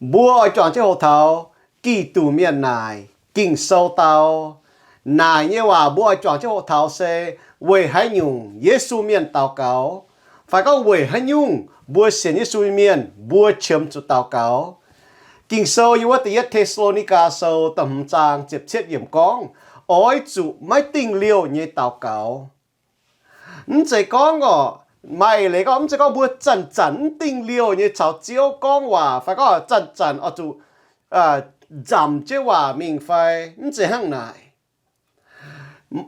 Mbuo oix juangc jienv hoqc taux Giduc mienh naaic Ging-Sou dau. Naaic nyei waac mbuo oix juangc jienv hoqc taux se weic haaix nyungc Yesu mienh daux gaux, fai gorngv weic haaix nyungc mbuo sienx Yesu nyei mienh mbuo qiemx zuqc daux gaux. Ging-Sou yiem wuov Da'yietv Te^saa^lo^ni^gaa Sou da'hmz zaang ziepc cietv yiemc gorngv, oix zuqc maiv dingh liouh nyei daux gaux. Mv zeiz gorngv orqc, maaih leiz gorngv mv zeiz gorngv mbuo zanc-zanc mv dingh liouh nyei caux Ziouv gorngv waac, fai gorngv zanc-zanc oix zuqc nzamc jienv waac mingh fai? Mv zeiz hnangv naaic.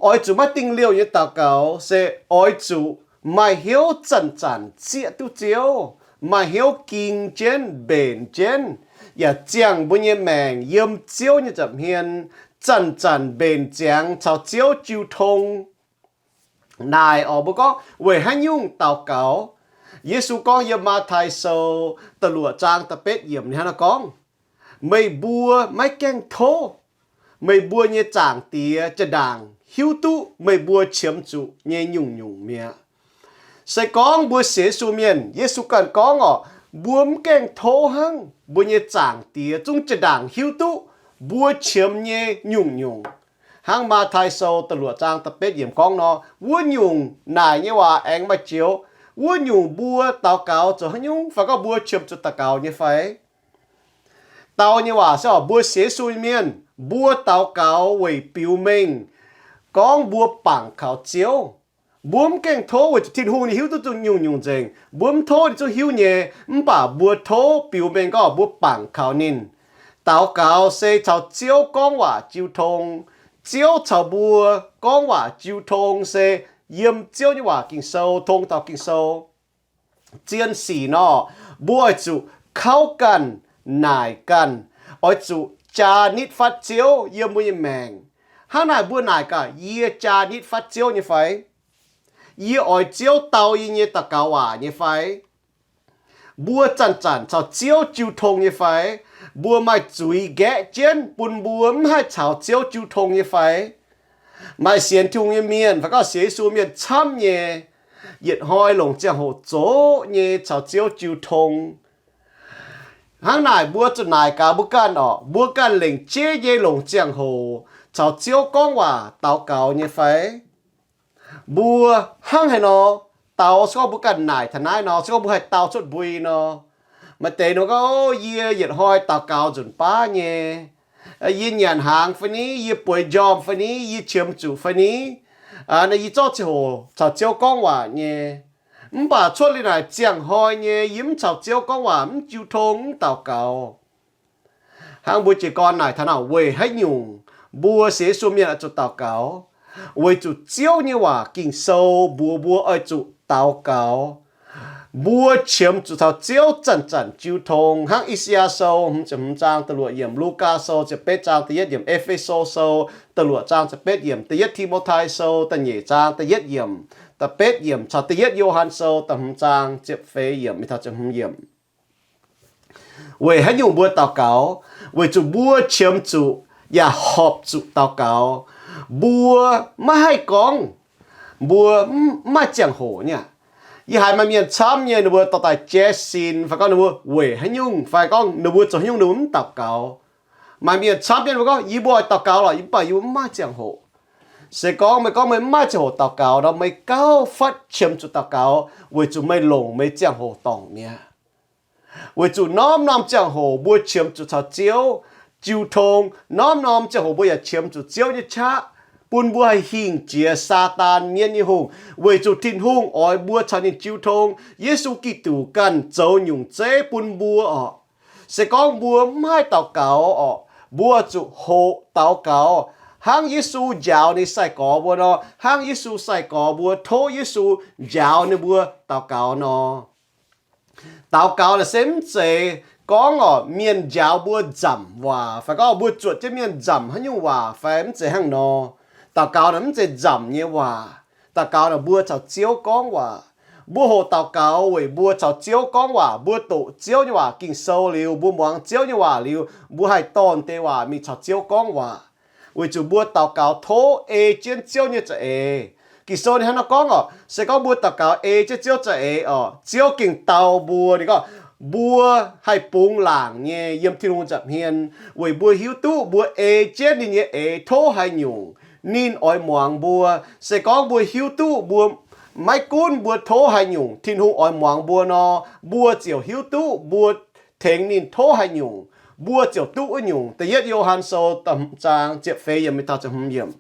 Oix zuqc maiv dingh liouh nyei daux gaux se oix zuqc maaih hnyouv zanc-zanc zieqv duqv Ziouv, maaih hnyouv ging jienv, mbenc jienv, yaac ziangh mbuo nyei maengc yiem Ziouv nyei nza'hmien, zanc-zanc mbenc ziangx caux Ziouv jiu tong. Naaic orqc, mbuo gorngv weic haaix nyungc daux gaux? Yesu gorngv yiem Matv^tai Sou da'luoqc zaang da'betv yiemc ninh hnangv naaiv gorngv, meih mbuo maiv gaengh tov meih mbuo nyei Zaangc Diex jaa-ndaangc hiuv duqv meih mbuo qiemx zuqc nyei nyungc-nyungc mi'aqv. Se gorngv mbuo sienx Yesu mienh, Yesu ganh gorngv orqc, mbuo mv gaengh tov hnangv, mbuo nyei Zaangc Diex zungv jaa-ndaangc hiuv duqv mbuo qiemx nyei nyungc-nyungc. Hnangv Matv^tai Sou da'luoqc zaang da'betv yiemc gorngv nor, wuov nyungc naaic nyei waac aengx maaih joux, wuov nyungc mbuo daux gaux zoux haaix nyungc, fai gorngv mbuo qiemx zuqc daux gaux nyei fai? Dau nyei waac se orqc, mbuo sienx Yesu nyei mienh, mbuo daux gaux weic biux mengh gorngv mbuo bangc kaux Ziouv. Mbuo mv gaengh tov weic zuqc Tin-Hungh ninh hiuv duqv zungv nyungc-nyungc nzengc. Mbuo mv tov ninh zungv hiuv nyei, mv baac mbuo tov biux mengh gorngv mbuo bangc kaux ninh. Daux gaux se caux Ziouv gorngv waac jiu tong. Ziouv caux mbuo gorngv waac jiu tong se yiem Ziouv nyei waac Ging-Sou, tong taux Ging-Sou. Zien sic nor, mbuo oix zuqc kauv ganh, naaic ganh, oix zuqc jaa nitv fatv Ziouv yiem mbuo nyei maengc. Hnangv naaic mbuo naaic gaax, yie jaa nitv fatv Ziouv nyei fai? Yie oix Ziouv dau yie nyei daux gaux waac nyei fai? Mbuo zanc-zanc caux Ziouv jiu tong nyei fai? Mbuo maaih zuiz nqaeqv jienv bun mbuo mv haih caux Ziouv jiu tong nyei fai? Maaih sienx Tin-Hungh nyei mienh fai gorngv sienx Yesu mienh camv nyei, yietc hnoi longc ziangh hoc zoqc nyei caux Ziouv jiu tong. Hnangv naaic mbuo zuqc naaic gaax mbuo ganh orqc, mbuo ganh lengc jeiv nyei longc ziangh hoc caux Ziouv gorngv waac daux gaux nyei fai? Mbuo hnangv haaix nor daux? Se gorngv mbuo ganh naaic taux naaiv nor, se gorngv mbuo haih dau cuotv mbui nor, maaih deix nor gorngv, yie yietc hnoi daux gaux nzunc baav nyei, yie nyanc hnaangx fai ni, yie bueix njormh fai ni, yie qiemx zuqc fai ni, yie zorqv ziangh hoc caux Ziouv gorngv waac nyei. Mv baac cuotv liuz naaic ziangh hnoi nyei yie mv caux Ziouv gorngv waac, mv jiu tong, mv daux gaux. Hnangv mbuo jiez gorn naaic taux naaic, weic haaix nyungc mbuo sienx Yesu mienh oix zuqc daux gaux? Weic zuqc Ziouv nyei waac Ging-Sou mbuox mbuo oix zuqc daux gaux. Mbuo qiemx zuqc caux Ziouv zanc-zanc jiu tong, hnangv I^saa^yaa Sou hmz ziepc hmz zaang da'luoqc yiemc, Lugaa Sou ziepc betv zaang da'yietv yiemc, E^fe^so Sou da'luoqc zaang ziepc betv yiemc, da'yietv Ti^mo^tai Sou da'nyeic zaang da'yietv yiemc, da'betv yiemc caux da'yietv Yo^han Sou da'hmz zaang ziepc feix yiemc mingh taux ziepc hmz yiemc. Weic haaix nyungc mbuo daux gaux? Weic zuqc mbuo qiemx zuqc yaac horpc zuqc daux gaux. Mbuo maiv haih gorngv mbuo mv maaih ziangh hoc niaa. Yie haiz maaih mienh camv nyei ninh mbuo dorh daaih jaiv sin fai gorngv ninh mbuo weic haaix nyungc fai gorngv ninh mbuo zoux haaix nyungc ninh mbuo mv daux gaux. Maaih mienh camv nyei ninh mbuo gorngv, yie mbuo oix daux gaux lorqc, mv baac yie mbuo mv maaih ziangh hoc. Se gorngv meih gorngv meih mv maaih ziangh hoc daux gaux nor, meih gauh fatv qiemx zuqc daux gaux weic zuqc meih longc meih ziangh hoc dorngc mi'aqv. Weic zuqc norm-norm ziangh hoc mbuo qiemx zuqc caux Ziouv jiu tong, norm-norm ziangh hoc mbuo yaac qiemx zuqc Ziouv nyei qaqv bun mbuo haih hingh jiex Saadaan, mienv nyei hungh, weic zuqc Tin-Hungh oix mbuo caux ninh jiu tong. Yesu Giduc ganh zoux nyungc zeiv bun mbuo orqc. Se gorngv mbuo mv haih daux gaux orqc, mbuo zuqc hoqc daux gaux, hnangv Yesu njaaux ninh sai-gorx mbuo nor, hnangv Yesu sai-gorx mbuo tov Yesu njaaux ninh mbuo daux gaux nor. Daux gaux naaic se mv zeiz gorngv orqc mienh njaaux mbuo nzamc waac fai gorngv mbuo zuotc jienv mienh nzamc haaix nyungc waac fai, mv zeiz hnangv nor. Daux gaux naaic mv zeiz nzamc nyei waac. Daux gaux naaic mbuo caux Ziouv gorngv waac. Mbuo hoqc daux gaux weic mbuo caux Ziouv gorngv waac. Mbuo doqc Ziouv nyei waac Ging-Sou liuz, mbuo muangx Ziouv nyei waac liuz, mbuo haih dorh deix waac mingh caux Ziouv gorngv waac. Weic zuqc mbuo daux gaux tov ei jienv Ziouv nyei za'eix. Ging-Sou ninh hnangv naaiv gorngv orqc, se gorngv mbuo daux gaux ei jienv Ziouv za'eix orqc, Ziouv gengh dau mbuo. Ninh gorngv, mbuo haih bungx laangc nyei yiem Tin-Hungh nza'hmien, weic mbuo hiuv duqv mbuo ei jienv ninh nyei eix tov haaix nyungc, ninh oix muangx mbuo. Se gorngv mbuo hiuv duqv mbuo maiv gunv mbuo tov haaix nyungc, Tin-Hungh oix muangx mbuo nor, mbuo ziouc hiuv duqv mbuo tengx ninh tov haaix nyungc, mbuo ziouc duqv wuov nyungc. Da'yietv Yo^han Sou da'hmz zaang ziepc feix yiemc mingh taux ziepc hmz yiemc.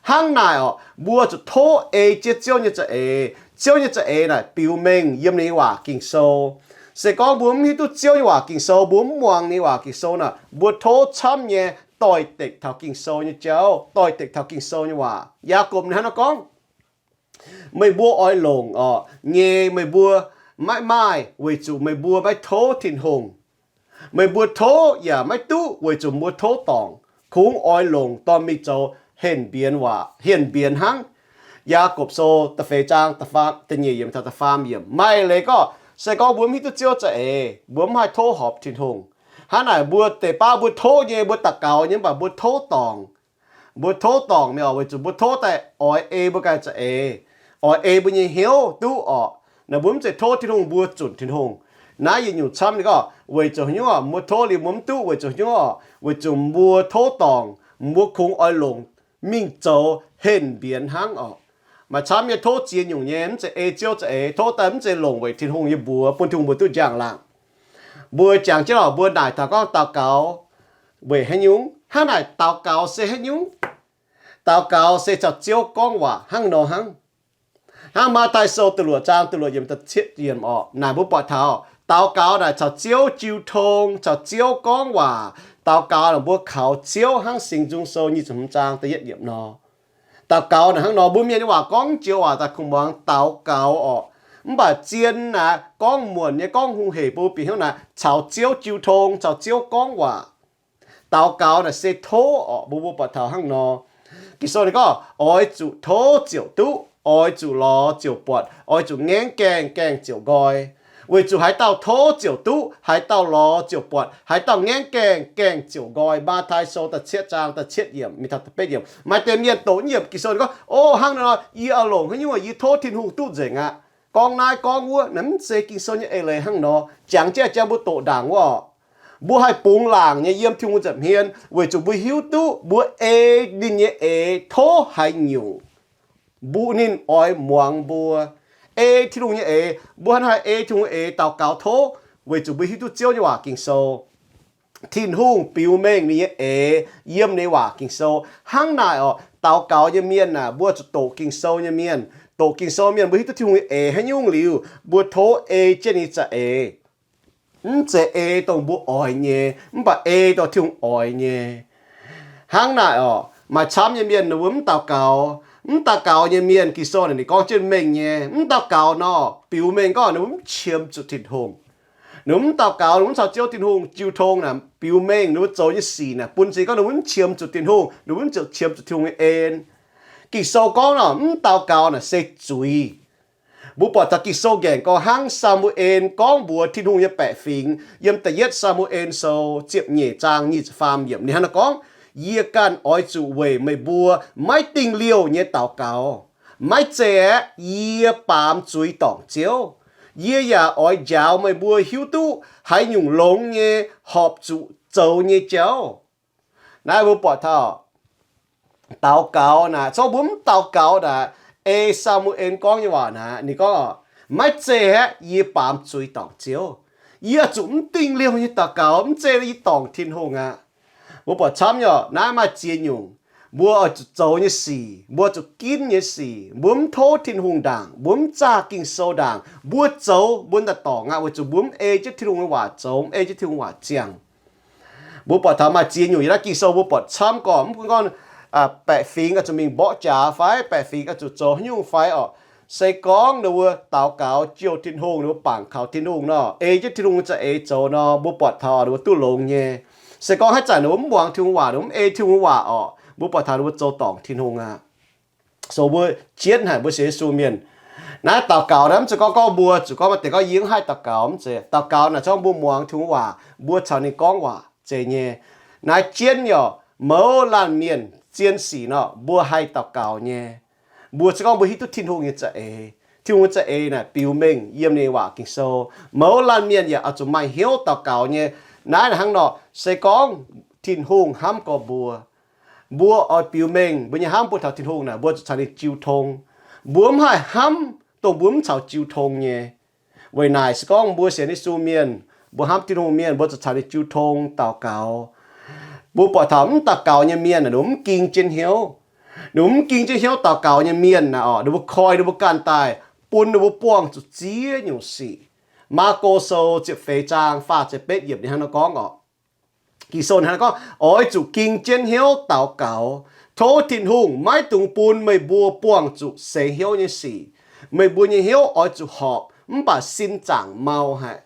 Hnangv naaic orqc, mbuo zuqc tov ei jienv Ziouv nyei za'eix. Ziouv nyei za'eix naaic biux mengh yiem ninh nyei waac Ging-Sou. Se gorngv mbuo mv hiuv duqv Ziouv nyei waac Ging-Sou, mbuo mv muangx ninh nyei waac Ging-Sou naaic, mbuo tov camv nyei doix-dekc taux Ging-Sou nyei jauv, doix-dekc taux Ging-Sou nyei waac. Yaagorpc ninh hnangv naaiv gorngv, meih mbuo oix longc orqc nyei, meih mbuo maiv maaih, weic zuqc meih mbuo maiv tov Tin-Hungh. Meih mbuo tov yaac maiv duqv, weic zuqc mbuo tov dorngc, kungx oix longc dorh mingh zoux henh mbienx waac, henh mbienx hnangv. Yaagorpc Sou da'feix zaang da'faam, da'nyeic yiemc taux da'faam yiemc. Maaih leiz gorngv, se gorngv mbuo mv hiuv duqv Ziouv za'eix, mbuo mv haih tov horpc Tin-Hungh. Hnangv naaic mbuo deix baav mbuo tov nyei, mbuo daux gaux nyei, mv baac mbuo tov dorngc. Mbuo tov dorngc mi'aqv, weic zuqc mbuo tov daaih oix ei mbuo ganh za'eix, oix ei mbuo nyei hnyouv duqv orqc. Naaiv mbuo mv zeiz tov Tin-Hungh mbuo zunc Tin-Hungh. Naaiv yietc nyungc camv ninh gorngv, weic zuqc haaix nyungc mbuo tov liuz mbuo mv duqv, weic zuqc haaix nyungc? Weic zuqc mbuo tov dorngc, mbuo kungx oix longc mingh zoux henh mbienx hnangv orqc. Maaih camv nyei tov ziex nyungc nyei, mv zeiz ei Ziouv za'eix, tov daaih mv zeiz longc weic Tin-Hungh nyei mbuox, bun Tin-Hungh mbuo duqv njang-laangc. Mbuo jangx jienv orqc, mbuo naaic taux gorngv daux gaux weic haaix nyungc? Hnangv naaic daux gaux se haaix nyungc? Daux gaux se caux Ziouv gorngv waac hnangv nor hnangv. Hnangv Matv^taai Sou da'luoqc zaang da'luoqc yiemc da'cietv yiemc orqc, naaic mbuo buatc taux daux gaux naaic caux Ziouv jiu tong, caux Ziouv gorngv waac. Daux gaux naaic mbuo kaux Ziouv hnangv Singx Nzung Sou nyic ziepc hmz zaang da'yietv yiemc nor. Daux gaux naaic hnangv nor, mbuo Mienh nyei waac gorngv joux waac daaih kungx muangx daux gaux orqc. Mv baac zien naaic gorngv muonc nyei, gorngv hungh hec bun bieqc hnyouv naaic caux Ziouv jiu tong, caux Ziouv gorngv waac. Daux gaux naaic se tov orqc, mbuo mbuo buatc taux hnangv nor. Ging-Sou ninh gorngv, oix zuqc tov ziouc duqv, oix zuqc lorz ziouc buatc, oix zuqc ngaengv gaengh, gaengh ziouc nqoi. Weic zuqc haaix dauh tov ziouc duqv, haaix dauh lorz ziouc buatc, haaix dauh ngaengv gaengh, gaengh ziouc nqoi. Matv^taai Sou da'cietv zaang da'cietv yiemc mingh taux da'betv yiemc. Maaih deix mienh doqc yiemc Ging-Sou ninh gorngv, o, hnangv nor yie oix longc haaix nyungc yie tov Tin-Hungh duqv nzengc aqv. Gorngv naaiv gorngv wuov, naaiv mv zeiz Ging-Sou nyei eix leiz hnangv nor. Jangx jienv jangx mbuo doqc ndaangc wuov orqc, mbuo haih bungx laangc nyei yiem Tin-Hungh nza'hmien, weic zuqc mbuo hiuv duqv mbuo ei ninh nyei eix tov haaix nyungc, mbuo ninh oix muangx mbuo. Ei Tin-Hungh nyei eix, mbuo hnangv haaix ei Tin-Hungh nyei eix daux gaux tov, weic zuqc mbuo hiuv duqv Ziouv nyei waac Ging-Sou. Tin-Hungh biux mengh ninh nyei eix yiem ninh waac Ging-Sou. Hnangv naaic orqc, daux gaux nyei mienh aah, mbuo zuqc doqc Ging-Sou nyei mienh. Doqc Ging-Sou mienh mbuo hiuv duqv Tin-Hungh nyei eix haaix nyungc liuz, mbuo tov ei jienv ninh za'eix. Mv zeiz ei dongh mbuo oix nyei, mv baac ei dongh Tin-Hungh oix nyei. Hnangv naaic orqc, maaih camv nyei mienh ninh mbuo mv daux gaux. Mv daux gaux nyei mienh, Ging-Sou naaic ninh gorngv jienv mengh nyei. Mv daux gaux nor, biux mengh gorngv ninh mbuo mv qiemx zuqc Tin-Hungh. Ninh mbuo mv daux gaux, ninh mbuo mv caux Ziouv Tin-Hungh jiu tong naaic, biux mengh ninh mbuo zoux nyei sic naaic bun zinh gorngv ninh mbuo mv qiemx zuqc Tin-Hungh, ninh mbuo mv ziouc qiemx zuqc Tin-Hungh nyei en. Ging-Sou gorngv nor, mv daux gaux naaic se zuiz. Mbuo buatc taux Ging-Sou nqaengc gorngv hnangv Saa^mu^en gorngv mbuox Tin-Hungh nyei baeqc fingx yiem Da'yietv Saa^mu^en Sou ziepc nyeic zaang nyic ziepc faam yiemc. Ninh hnangv naaiv gorngv, yie ganh oix zuqc weic meih mbuo maiv dingh liouh nyei daux gaux. Maiv zeiz aeqv, yie baamz zuiz dorngc Ziouv. Yie yaac oix njaaux meih mbuo hiuv duqv haaix nyungc longx nyei horpc zuqc zoux nyei jauv. Naaiv mbuo buatc taux daux gaux naaic, zorqv mbuo mv daux gaux naaic, ei Saa^mu^en gorngv nyei waac naaic, ninh gorngv, maiv zeiz aeqv, yie baamz zuiz dorngc Ziouv. Yie zuqc mv dingh liouh nyei daux gaux, mv zeiz yie dorngc Tin-Hungh aqv. Mbuo buatc camv nyei, naaiv maaih ziex nyungc. Mbuo oix zuqc zoux nyei sic, mbuo zuqc ginv nyei sic, mbuo mv tov Tin-Hungh ndaangc, mbuo mv zaah Ging-Sou ndaangc, mbuo zoux mbuo daaih dorngc aqv, weic zuqc mbuo mv ei jienv Tin-Hungh nyei waac zoux, mv ei jienv Tin-Hungh waac ziangh. Mbuo buatc taux maaih ziex nyungc yiem naaiv Ging-Sou mbuo buatc camv gorqv, mv gunv gorngv baeqc fingx oix zuqc mingh mborqv jaax fai baeqc fingx oix zuqc zoux haaix nyungc fai orqc, se gorngv ninh mbuo daux gaux jouh Tin-Hungh, ninh mbuo bangc kaux Tin-Hungh nor, ei jienv Tin-Hungh nyei za'eix zoux nor, mbuo buatc taux ninh mbuo duqv longx nyei. Se gorngv haaix zanc ninh mbuo mv muangx Tin-Hungh waac, ninh mbuo mv ei Tin-Hungh waac orqc, mbuo buatc taux ninh mbuo zoux dorngc Tin-Hungh aqv. So mbuo jienv haic mbuo sienx Yesu mienh. Naaiv daux gaux naaiv mv zeiz gorngv gorngv mbuo zuqc gorngv maaih deix gorngv yie mv haih daux gaux, mv zeiz. Daux gaux naaic zorqv mbuo muangx Tin-Hungh waac, mbuo caux ninh gorngv waac zeiz nyei. Naaiv jienv nyei orqc, mouz laanh mienh zien sic nor, mbuo haih daux gaux nyei. Mbuo se gorngv mbuo hiuv duqv Tin-Hungh nyei za'eix, Tin-Hungh nyei za'eix naaic biux mengh yiem ninh waac Ging-Sou. Mouz laanh mienh yaac oix zuqc maaih hnyouv daux gaux nyei. Naaiv hnangv nor, se gorngv Tin-Hungh hnamv gorx mbuo, mbuo oix biux mengh mbuo nyei hnamv bun taux Tin-Hungh naaic, mbuo zuqc caux ninh jiu tong. Mbuo mv haih hnamv dongh mbuo mv caux jiu tong nyei. Weic naaic se gorngv mbuo sienx Yesu mienh, mbuo hnamv Tin-Hungh mienh, mbuo zuqc caux ninh jiu tong daux gaux. Mbuo buatc taux mv daux gaux nyei mienh naaic, ninh mbuo mv ging jienv hnyouv. Ninh mbuo mv ging jienv hnyouv daux gaux nyei mienh naaic oc, ninh mbuo koi ninh mbuo ganh daaih bun ninh mbuo buangh zuqc ziex nyungc sic. Maako Sou ziepc feix zaang faah ziepc betv yiemc ninh hnangv nor gorngv oc. Ging-Sou ninh hnangv nor gorngv, oix zuqc ging jienv hnyouv daux gaux, tov Tin-Hungh maiv dungx bun meih mbuo buangh zuqc seix hnyouv nyei sic. Meih mbuo nyei hnyouv oix zuqc horpc mv baac sin zaangc mau haic.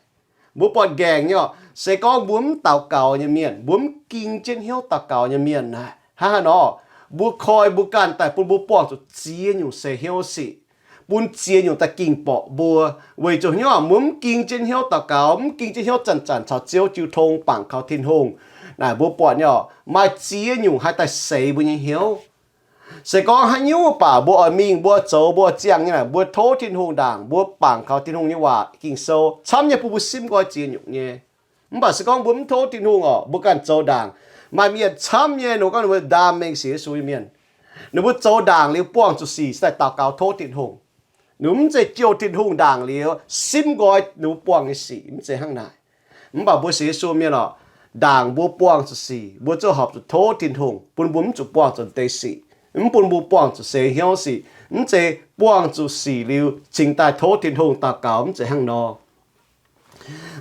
Mbuo buatc nqaengc nyei oc, se gorngv mbuo mv daux gaux nyei mienh, mbuo mv ging jienv hnyouv daux gaux nyei mienh naaic, hnangv haaix nor? Mbuo koi mbuo ganh daaih bun mbuo buangh zuqc ziex nyungc seix hnyouv sic, bun ziex nyungc daaih ging borqc mbuo. Weic zuqc hnyouv mbuo mv ging jienv hnyouv daux gaux, mv ging jienv hnyouv zanc-zanc caux Ziouv jiu tong bangc kaux Tin-Hungh. Naaic mbuo buatc nyei oc, maaih ziex nyungc haih daaih seix mbuo nyei hnyouv. Se gorngv haaix nyungc baac mbuo oix mingh, mbuo zoux, mbuo ziangh nyei naaic, mbuo tov Tin-Hungh ndaangc, mbuo bangc kaux Tin-Hungh nyei waac Ging-Sou, camv nyei bun mbuo simv nqoi ziex nyungc nyei. Mv baac se gorngv mbuo mv tov Tin-Hungh oc, mbuo ganh zoux ndaangc. Maaih mienh camv nyei, ninh mbuo gorngv ninh mbuo ndaam mengh sienx Yesu nyei mienh, ninh mbuo zoux ndaangc liuz buangh zuqc sic se daaih daux gaux tov Tin-Hungh. Ninh mbuo mv zeiz jouh Tin-Hungh ndaangc liuz simv nqoi ninh mbuo buangh nyei sic, mv zeiz hnangv naaic. Mv baac mbuo sienx Yesu mienh oc, ndaangc mbuo buangh zuqc sic, mbuo zungv horpc zuqc tov Tin-Hungh bun mbuo mv zuqc buangh zuqc deix sic, mv bun mbuo buangh zuqc seix hnyouv sic, mv zeiz buangh zuqc sic liuz cingx daaih tov Tin-Hungh daux gaux, mv zeiz hnangv nor.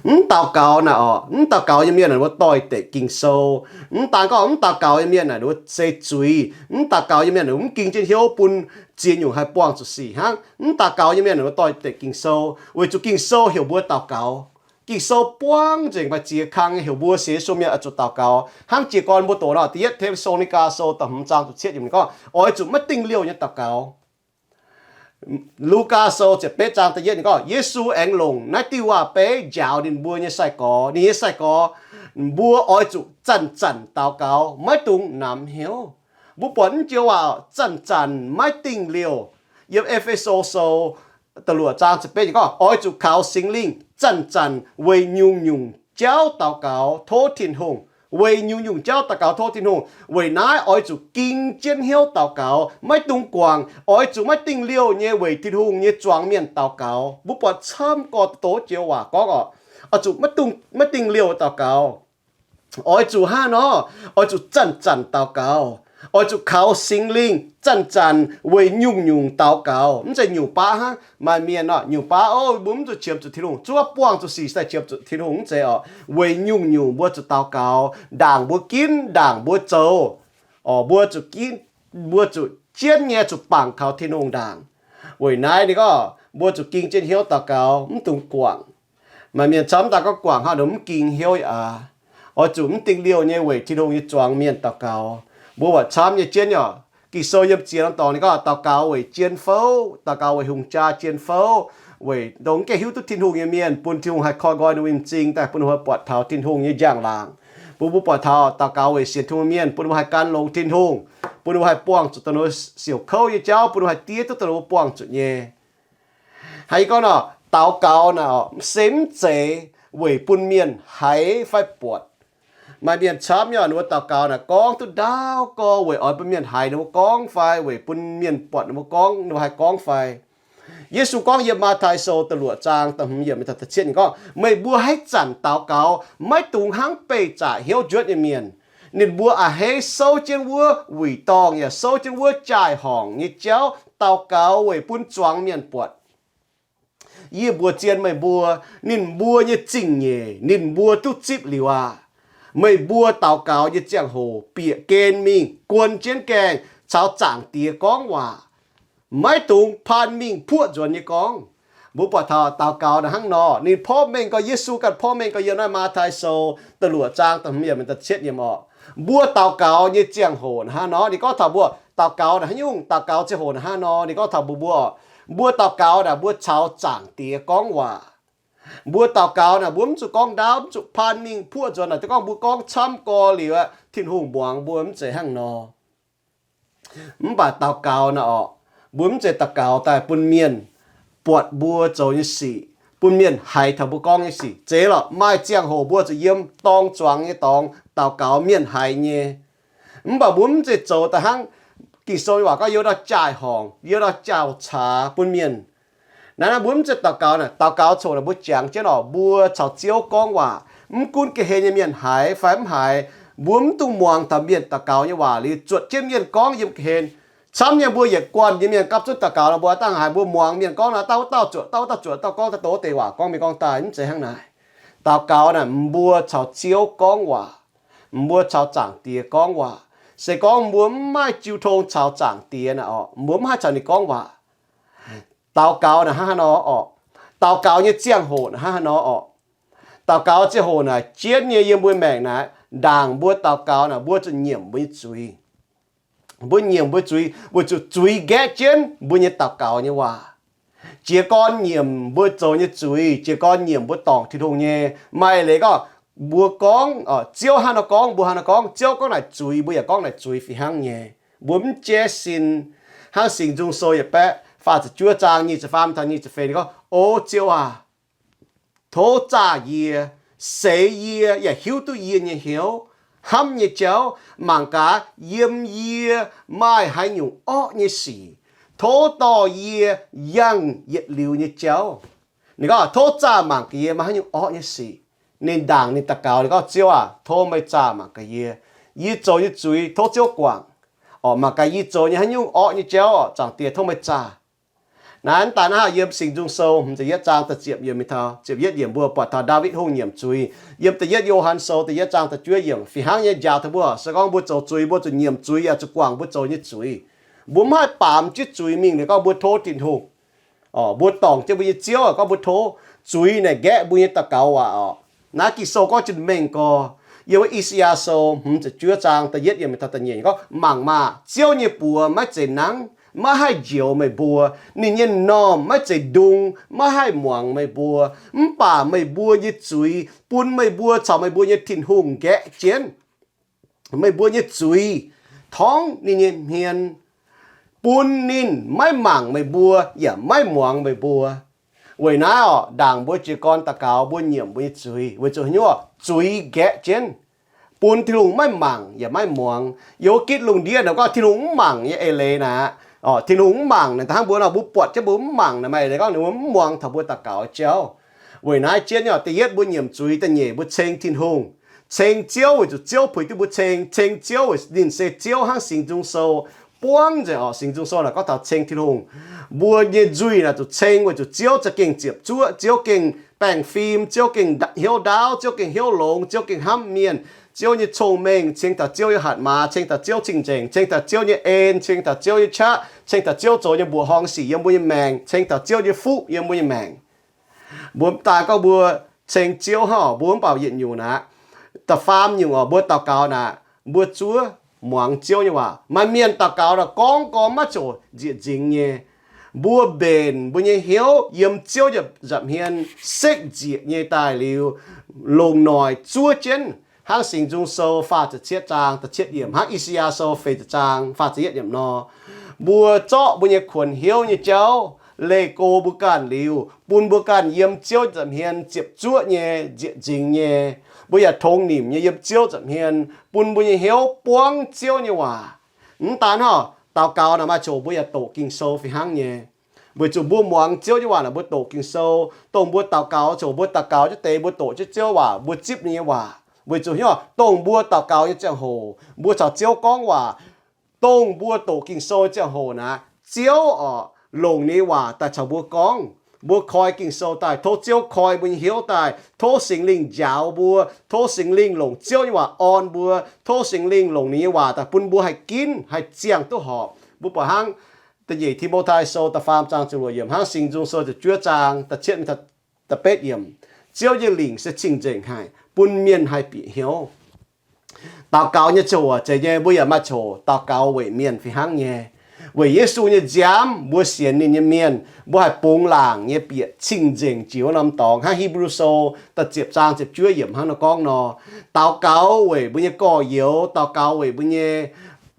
Mv daux gaux naaic oc, mv daux gaux nyei mienh naaic, ninh mbuo doix-dekc Ging-Sou. Mv daan gorngv mv daux gaux nyei mienh naaic, ninh mbuo se zuiz. Mv daux gaux nyei mienh naaic, mv ging jienv hnyouv bun ziex nyungc haih buangh zuqc sic hnangv. Mv daux gaux nyei mienh naaic, ninh mbuo doix-dekc Ging-Sou, weic zuqc Ging-Sou heuc mbuo daux gaux. Ging-Sou buangv nzengc maaih ziex kang nyei heuc mbuo sienx Yesu mienh oix zuqc daux gaux. Hnangv jiez gorn mbuo doqc nor, Da'yietv Te^saa^lo^ni^gaa Sou da'hmz zaang da'cietv yiemc ninh gorngv, oix zuqc maiv dingh liouh nyei daux gaux. Lugaa Sou ziepc betv zaang da'yietv ninh gorngv, Yesu aengx longc naaiv diuh waac-beiv njaaux ninh mbuo nyei sai-gorx. Ninh nyei sai-gorx, mbuo oix zuqc zanc-zanc daux gaux, maiv dungx namx hnyouv. Mbuo buatc naaiv joux waac, zanc-zanc, maiv dingh liouh. Yiem E^fe^so Sou da'luoqc zaang ziepc betv yiemc gorngv, oix zuqc kaux Singx Lingh zanc-zanc weic nyungc-nyungc jauv daux gaux tov Tin-Hungh. Weic nyungc-nyungc jauv daux gaux tov Tin-Hungh. Weic naaiv oix zuqc ging jienv hnyouv daux gaux, maiv dungx guangc. Oix zuqc maiv dingh liouh nyei weic Tin-Hungh nyei zuangx mienh daux gaux. Mbuo buatc camv gorx doz joux waac gorngv oc, oix zuqc maiv dungx, maiv dingh liouh daux gaux. Oix zuqc hnangv nor, oix zuqc zanc-zanc daux gaux. Oix zuqc kaux Singx Lingh zanc-zanc weic nyungc-nyungc daux gaux. Mv zeiz nyungc baav hnangv. Maaih mienh oc, nyungc baav, o, mbuo mv zuqc qiemx zuqc Tin-Hungh, zuov buangh zuqc sic daaih qiemx zuqc Tin-Hungh, mv zeiz oc. Weic nyungc-nyungc mbuo zuqc daux gaux, ndaangc mbuo ginv, ndaangc mbuo zoux, oc, mbuo zuqc ginv, mbuo zuqc jienv nyei zuqc bangc kaux Tin-Hungh ndaangc. Weic naaiv ninh gorngv mbuo zuqc ging jienv hnyouv daux gaux, mv dungx guangc. Maaih mienh camv daaih gorngv guangc hnangv nor mv ging hnyouv aqv. Oix zuqc mv dingh liouh nyei weic Tin-Hungh nyei zuangx mienh daux gaux. Mbuo buatc camv nyei jienv oc, Ging-Sou yiem ziex norm dorngx ninh gorngv daux gaux weic jien fouv, daux gaux weic hungh jaa jien fouv, weic dongh mv gaengh hiuv duqv Tin-Hungh nyei mienh, bun Tin-Hungh haih koi nqoi ninh mbuo nyei m'zing daaih, bun ninh mbuo buatc taux Tin-Hungh nyei njang-laangc. Bun mbuo buatc taux daux gaux weic sienx Tin-Hungh mienh, bun ninh mbuo haih gan longx Tin-Hungh, bun ninh mbuo haih buangh zuqc dongh ninh mbuo siouc kouv nyei jauv, bun ninh mbuo haih diev duqv dongh ninh mbuo buangh zuqc nyei. Haiz gorngv nor, daux gaux naaic se mv zeiz weic bun mienh haiz fai buatc. Maaih mienh camv nyei, ninh mbuo daux gaux naaic gorngv duqv ndaauv gorx weic oix bun mienh haiz ninh mbuo gorngv fai weic bun mienh buatc ninh mbuo gorngv, ninh mbuo haih gorngv fai. Yesu gorngv yiem Matv^tai Sou da'luoqc zaang da'hmz yiemc da'cietv ninh gorngv, meih mbuo haaix zanc daux gaux maiv dungx hnangv beih zaqc hnyouv njuotv nyei mienh. Ninh mbuo a'hneiv souv jienv wuov wuic dorngh yaac souv jienv wuov jaai-horngc nyei jauv daux gaux weic bun zuangx mienh buatc. Yie mbuox zien meih mbuo, ninh mbuo nyei zingh nyeic ninh mbuo duqv zipv liuz aqv. Meih mbuo daux gaux nyei ziangh hoc bieqc gen mingh guon jienv gaengh caux Zaangc Diex gorngv waac. Maiv dungx paan mingh puoqv nzuonx nyei gorngv. Mbuo buatc taux daux gaux naaic hnangv nor, ninh porv mengh gorx, Yesu ganh porv mengh gorx yiem naaiv Matv^tai Sou da'luoqc zaang da'hmz yiemc da'cietv yiemc oc. Mbuo daux gaux nyei ziangh hoc hnangv nor, ninh gorngv taux mbuo daux gaux naaic haaix nyungc, daux gaux ziangh hoc naaic hnangv nor, ninh gorngv taux mbuo, mbuo oc, mbuo daux gaux naaic mbuo caux Zaangc Diex gorngv waac. Mbuo daux gaux naaic mbuo mv zuqc gorngv ndaauv, mv zuqc paan mingh puoqv nzuonx naaic, dongh gorngv mbuo gorngv camv gorx liuz aqv, Tin-Hungh muangx mbuo, mv zeiz hnangv nor. Mv baac daux gaux naaic oc, mbuo mv zeiz daux gaux daaih bun mienh buatc mbuo zoux nyei sic, bun mienh haiz taux mbuo gorngv nyei sic. Zeiz lorqc, maaih ziangh hoc mbuo zuqc yiem dorng zuangx nyei dorngx daux gaux mienh haiz nyei. Mv baac mbuo mv zeiz zoux daaih hnangv Ging-Sou nyei waac gorngv, youh ndau jaai-horngc, youh ndau jauv-caax bun mienh. Naaiv mbuo mv zeiz daux gaux naaic, daux gaux coc naaic mbuo jangx jienv oc, mbuo caux Ziouv gorngv waac. Mv gunv ga'hlen nyei mienh haiz fai mv haiz, mbuo mv dungx muangx taux mienh daux gaux nyei waac liuz zuotc jienv mienh gorngv yiem ga'hlen. Camv nyei mbuo yietc guanh nyei mienh gapv zunv daux gaux nor, mbuo dangh haiz mbuo muangx mienh gorngv naaiv, dauh dauh zuotc, dauh dauh zuotc, dauh gorngv daaih doz deix waac gorngv mingh gorngv daaih, mv zeiz hnangv naaic. Daux gaux naaic, mbuo caux Ziouv gorngv waac, mbuo caux Zaangc Diex gorngv waac. Se gorngv mbuo mv maaih jiu tong caux Zaangc Diex naaic oc, mbuo mv haih caux ninh gorngv waac. Daux gaux naaic hnangv haaix nor oc? Daux gaux nyei ziangh hoc naaic hnangv haaix nor oc? Daux gaux ziangh hoc naaic jienv nyei yiem mbuo maengc naaic, ndaangc mbuo daux gaux naaic, mbuo zuqc nyiemc mbuo nyei zuiz. Mbuo nyiemc mbuo zuiz weic zuqc zuiz nqaeqv jienv mbuo nyei daux gaux nyei waac. Jiez gorn nyiemc mbuo zoux nyei zuiz, jiez gorn nyiemc mbuo dorngc Tin-Hungh nyei, maaih leiz gorngv mbuo gorngv, Ziouv hnangv nor gorngv, mbuo hnangv nor gorngv, Ziouv gorngv naaic zuiz, mbuo yaac gorngv naaic zuiz fih hnangv nyei. Mbuo mv jaiv sin. Hnangv Singx Nzung Sou yietc baeqv faah ziepc juov zaang nyic ziepc faam taux nyic ziepc feix ninh gorngv, O Ziouv aac, tov zaah yie, seix yie yaac hiuv duqv yie nyei hnyouv, hnamv nyei jauv, mangc gaax yiem yie maaih haaix nyungc orqv nyei sic. Tov dorh yie yangh yietc liuz nyei jauv. Ninh gorngv, Tov zaah mangc gaax yie maaih haaix nyungc orqv nyei sic. Ninh ndaangc ninh daux gaux, ninh gorngv, Ziouv aac, tov meih zaah mangc gaax yie. Yie zoux nyei zuiz tov Ziouv guangc. Orqc, mangc gaax yie zoux nyei haaix nyungc orqv nyei jauv, Zaangc Diex tov meih zaah. Naaiv daaih naaiv yiem Singx Nzung Sou hmz ziepc yietv zaang da'ziepc yiemc mingh taux ziepc yietv yiemc mbuo buatc taux Ndaawitv Hungh nyiemc zuiz. Yiem da'yietv Yo^han Sou da'yietv zaang da'juov yiemc fih hnangv nyei njaaux taux mbuo, se gorngv mbuo zoux zuiz, mbuo zuqc nyiemc zuiz yaac zuqc guangc mbuo zoux nyei zuiz. Mbuo mv haih baamz jienv zuiz mingh liuz gorngv mbuo tov Tin-Hungh. Orqc, mbuo dorngc jienv mbuo nyei Ziouv gorngv mbuo tov. Zuiz naaic nqaeqv mbuo nyei daux gaux waac orqc. Naaiv Ging-Sou gorngv jiex mengh gorx. Yiem wuov I^saa^yaa Sou hmz ziepc juov zaang da'yietv yiemc mingh taux da'nyeic gorngv, Mangc maah! Ziouv nyei buoz maiv zeiz nangv, maiv haih njoux meih mbuo. Ninh nyei m'normh maiv zeiz ndung, maiv haih muangx meih mbuo. Mv baac meih mbuo nyei zuiz bun meih mbuo caux meih mbuo nyei Tin-Hungh nqaeqv jienv. Meih mbuo nyei zuiz torngv ninh nyei hmien, bun ninh maiv mangc meih mbuo yaac maiv muangx meih mbuo. Weic naaiv orqc, ndaangc mbuo jiez gorn daux gaux mbuo nyiemc mbuo nyei zuiz weic zuqc haaix nyungc? Zuiz nqaeqv jienv, bun Tin-Hungh maiv mangc yaac maiv muangx. Yiem wuov gitv lungh ndiev naaic gorngv Tin-Hungh mv mangc nyei eix leiz naaic. Orqc, Tin-Hungh mv mangc naaic, hnangv mbuo nor mbuo buatc jienv mbuo mv mangc naaic, maaih eix leiz gorngv ninh mbuo mv muangx taux mbuo daux gaux jauv. Weic naaiv jienv nyei orqc, da'yietv mbuo nyiemc zuiz, da'nyeic mbuo ceng Tin-Hungh. Ceng Ziouv weic zuqc Ziouv puix duqv mbuo ceng. Ceng Ziouv weic ninh se Ziouv hnangv Singx Nzung Sou buangv nzengc orqc. Singx Nzung Sou naaic gorngv taux ceng Tin-Hungh. Mbuo nyei nzuih naaic zuqc ceng weic zuqc Ziouv za'gengh ziepc zuoqv, Ziouv gengh baengh fim, Ziouv gengh hnyouv ndaauv, Ziouv gengh hnyouv longx, Ziouv gengh hnamv mienh. Ziouv nyei cong-mengh ceng taux Ziouv nyei hatc maaz, ceng taux Ziouv cing-nzengc, ceng taux Ziouv nyei en, ceng taux Ziouv nyei qaqv, ceng taux Ziouv zoux nyei mbuoqc horngh sic yiem mbuo nyei maengc, ceng taux Ziouv nyei fuqv yiem mbuo nyei maengc. Mbuo mv daan gorngv mbuo ceng Ziouv hnangv, mbuo mv baac yietc nyungc naaic. Da'faam nyungc orqc, mbuo daux gaux naaic, mbuo zuov muangx Ziouv nyei waac. Maaih mienh daux gaux naaic gorngv gorngv maiv ziouc nzieqc nzingx nyei. Mbuo mbenc mbuo nyei hnyouv yiem Ziouv nza'hmien sekv nzieqc nyei daaih liuz, longc noic zuov jienv, hnangv Singx Nzung Sou faah ziepc cietv zaang da'cietv yiemc, hnangv I^saa^yaa Sou feix ziepc zaang faah ziepc yietv yiemc nor. Mbuo zorqv mbuo nyei kuonx hnyouv nyei jauv leih go mbuo ganh liuz, bun mbuo ganh yiem Ziouv nza'hmien ziepc zuoqv nyei, nzieqc nzingx nyei. Mbuo yaac tongx nimc nyei yiem Ziouv nza'hmien, bun mbuo nyei hnyouv buangv Ziouv nyei waac. Mv daan hnangv, daux gaux naaic maaih ziouc mbuo yaac doqc Ging-Sou fih hnangv nyei. Weic zuqc mbuo muangx Ziouv nyei waac naaic mbuo doqc Ging-Sou. Dongh mbuo daux gaux ziouc mbuo daux gaux jienv deix mbuo doqc jienv Ziouv waac, mbuo zipv ninh nyei waac. Weic zuqc hnyouv dongh mbuo daux gaux nyei ziangh hoc, mbuo caux Ziouv gorngv waac, dongh mbuo doqc Ging-Sou nyei ziangh hoc naaic, Ziouv orqc longc ninh nyei waac daaih caux mbuo gorngv. Mbuo koi Ging-Sou daaih, tov Ziouv koi mbuo nyei hnyouv daaih, tov Singx Lingh njaaux mbuo, tov Singx Lingh longc Ziouv nyei waac orn mbuo, tov Singx Lingh longc ninh nyei waac daaih bun mbuo haih ginv, haih ziangh duqv horpc. Mbuo buatc hnangv da'nyeic Ti^mo^tai Sou da'faam zaang ziepc luoqc yiemc, hnangv Singx Nzung Sou ziepc juov zaang da'cietv mingh da'betv yiemc, Ziouv nyei lingc se cing-nzengc haic, bun mienh haih bieqc hnyouv. Daux gaux nyei ziouc zeiz nyei, mbuo yaac maaih ziouc daux gaux weic mienh fih hnangv nyei. Weic Yesu nyei nziaamv mbuo sienx ninh nyei mienh, mbuo haih bungx laangc nyei bieqc cing-nzengc jiex wuov norm dorngx, hnangv Hipv^lu Sou da'ziepc zaang ziepc juov yiemc hnangv nor gorngv nor. Daux gaux weic mbuo nyei gorx-youz, daux gaux weic mbuo nyei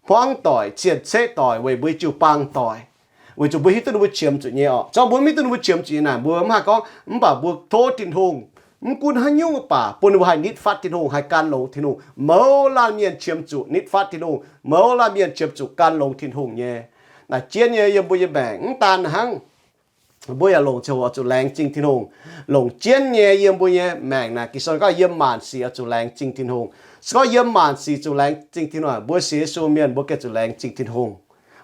hmuangv doic, cien-ceqv doic, weic mbuo nyei jiu-baang doic. Weic zuqc mbuo hiuv duqv ninh mbuo qiemx zuqc nyei orqc. Zorqv mbuo mv hiuv duqv ninh mbuo qiemx zuqc nyei naaic, mbuo mv haih gorngv, mv baac mbuo tov Tin-Hungh, mv gunv haaix nyungc mv baac bun ninh mbuo haih nitv fatv Tin-Hungh, haih gan longx Tin-Hungh. Mouz laanh mienh qiemx zuqc nitv fatv Tin-Hungh, mouz laanh mienh qiemx zuqc gan longx Tin-Hungh nyei. Naaic jienv nyei yiem mbuo nyei maengc mv daan hnangv. Mbuo yaac longc ziangh hoc oix zuqc laengz zingh Tin-Hungh. Longc jienv nyei yiem mbuo nyei maengc naaic, Ging-Sou gorngv yiem maanc sic oix zuqc laengz zingh Tin-Hungh. Se gorngv yiem maanc sic zuqc laengz zingh Tin-Hungh, mbuo sienx Yesu mienh mbuo gengh zuqc laengz zingh Tin-Hungh.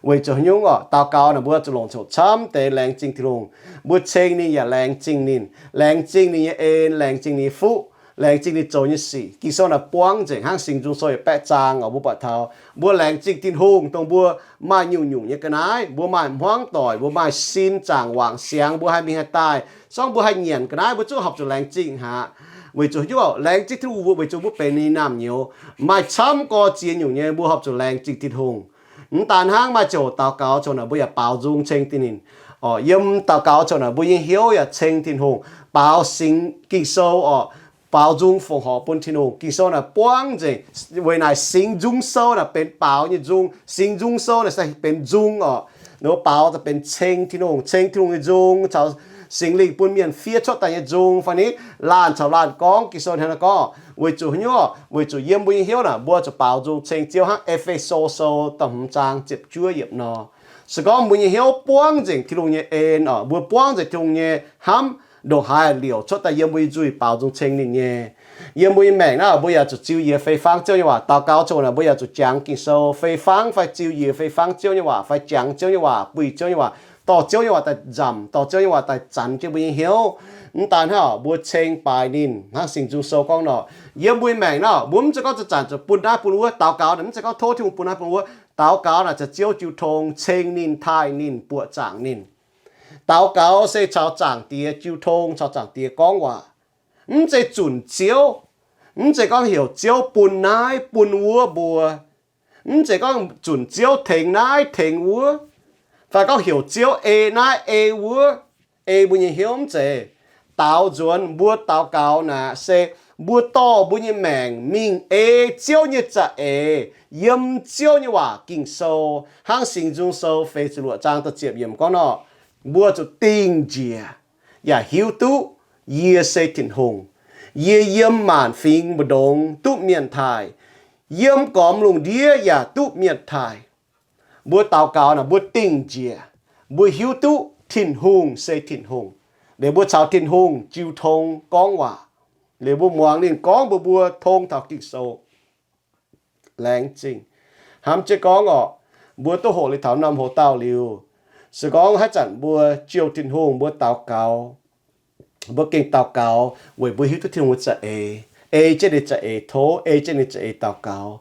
Weic zuqc haaix nyungc orqc? Daux gaux naaic mbuo zuqc longc ziangh hoc camv deix laengz zingh Tin-Hungh. Mbuo ceng ninh yaac laengz zingh ninh, laengz zingh ninh nyei en, laengz zingh ninh nyei fuqv, laengz zingh ninh zoux nyei sic. Ging-Sou naaic buangv nzengc hnangv Singx Nzung Sou yietc baeqv zaang oc, mbuo buatc taux mbuo laengz zingh Tin-Hungh dongh mbuo maaih nyungc-nyungc nyei ga'naaiv, mbuo maaih hmuangv doic, mbuo maaih sin zaangc wangc siangx, mbuo haih mingh haih daaih, zorngv mbuo haih nyanc ga'naaiv, mbuo zungv horpc zuqc laengz zingh aqv. Weic zuqc haaix nyungc? Laengz zingh Tin-Hungh weic zuqc mbuo benx ninh nyei naamh nyouz. Maaih camv gorx ziex nyungc nyei mbuo horpc zuqc laengz zingh Tin-Hungh. Mv daan hnangv, maaih ziangh hoc daux gaux ziangh hoc naaic mbuo yaac baaux nzung ceng Tin-Hungh. Yiem daux gaux ziangh hoc naaic mbuo nyei hnyouv yaac ceng Tin-Hungh, baaux Singx, Ging-Sou orqc, baaux nzung fongc horc bun Tin-Hungh. Ging-Sou naaic buangv nzengc, weic naaic Singx Nzung Sou naaic benx baaux nyei nzung. Singx Nzung Sou naaic se benx nzung orqc. Ninh mbuo baaux daaih benx ceng Tin-Hungh, ceng Tin-Hungh nyei nzung caux Singx Lingh bun mienh fiev cuotv daaih nyei nzung fai ni. Laanh caux laanh gorngv, Ging-Sou hnangv naaiv gorngv, weic zuqc haaix nyungc? Weic zuqc yiem mbuo nyei hnyouv naaic mbuo zuqc baaux nzung ceng Ziouv hnangv E^fe^so Sou da'hmz zaang ziepc juov yiemc nor. Se gorngv mbuo nyei hnyouv buangv nzengc Tin-Hungh nyei en orqc, mbuo buangv nzengc Tin-Hungh nyei hnamv, ndongc haaix liouc cuotv daaih yiem mbuo nyei nzuih baaux nzung ceng ninh nyei. Yiem mbuo nyei maengc naaiv mbuo yaac zuqc ziux yie fei fangv Ziouv nyei waac. Daux gaux ziangh hoc naaic mbuo yaac zuqc jangx Ging-Sou fei fangv fai ziux yie fei fangv Ziouv nyei waac fai jangx Ziouv nyei waac, buih Ziouv nyei waac, dorh Ziouv nyei waac daaih nzamc, dorh Ziouv nyei waac daaih zanx jienv mbuo nyei hnyouv. Mv daan hnangv, mbuo ceng baaix ninh hnangv Singx Nzung Sou gorngv nor, yiem mbuo nyei maengc naaiv mbuo mv zeiz gorngv zanc-zanc zuqc bun naaiv bun wuov. Daux gaux naaic mv zeiz gorngv tov Tin-Hungh bun naaiv bun wuov. Daux gaux naaic caux Ziouv jiu tong, ceng ninh, taaih ninh, buoqc zaangc ninh. Daux gaux se caux Zaangc Diex jiu tong, caux Zaangc Diex gorngv waac. Mv zeiz zunc Ziouv, mv zeiz gorngv heuc Ziouv bun naaiv bun wuov mbuo. Mv zeiz gorngv zunc Ziouv tengx naaiv tengx wuov, fai gorngv heuc Ziouv ei naaiv ei wuov, ei mbuo nyei hnyouv mv zeiz. Daaux nzuonx mbuo daux gaux naaic se mbuo dorh mbuo nyei maengc mingh ei Ziouv nyei za'eix, yiem Ziouv nyei waac Ging-Sou, hnangv Singx Nzung Sou feix ziepc luoqc zaang da'ziepc yiemc gorngv nor, mbuo zuqc dingh njiec yaac hiuv duqv yie se Tin-Hungh. Yie yiem maanc fingx mbu'ndongx duqv mienh taaih, yiem gormx lungh ndiev yaac duqv mienh taaih. Mbuo daux gaux naaic mbuo dingh njiec, mbuo hiuv duqv Tin-Hungh se Tin-Hungh, liuz mbuo caux Tin-Hungh jiu tong gorngv waac, liuz mbuo muangx ninh gorngv mbuox mbuo tong taux Ging-Sou. Laengz zingh. Hnamv jienv gorngv orqc, mbuo duqv hoqc liuz taux norm hoc-dauh liuz, se gorngv haaix zanc mbuo jouh Tin-Hungh mbuo daux gaux, mbuo gengh daux gaux weic mbuo hiuv duqv Tin-Hungh nyei za'eix, ei jienv ninh za'eix tov, ei jienv ninh za'eix daux gaux.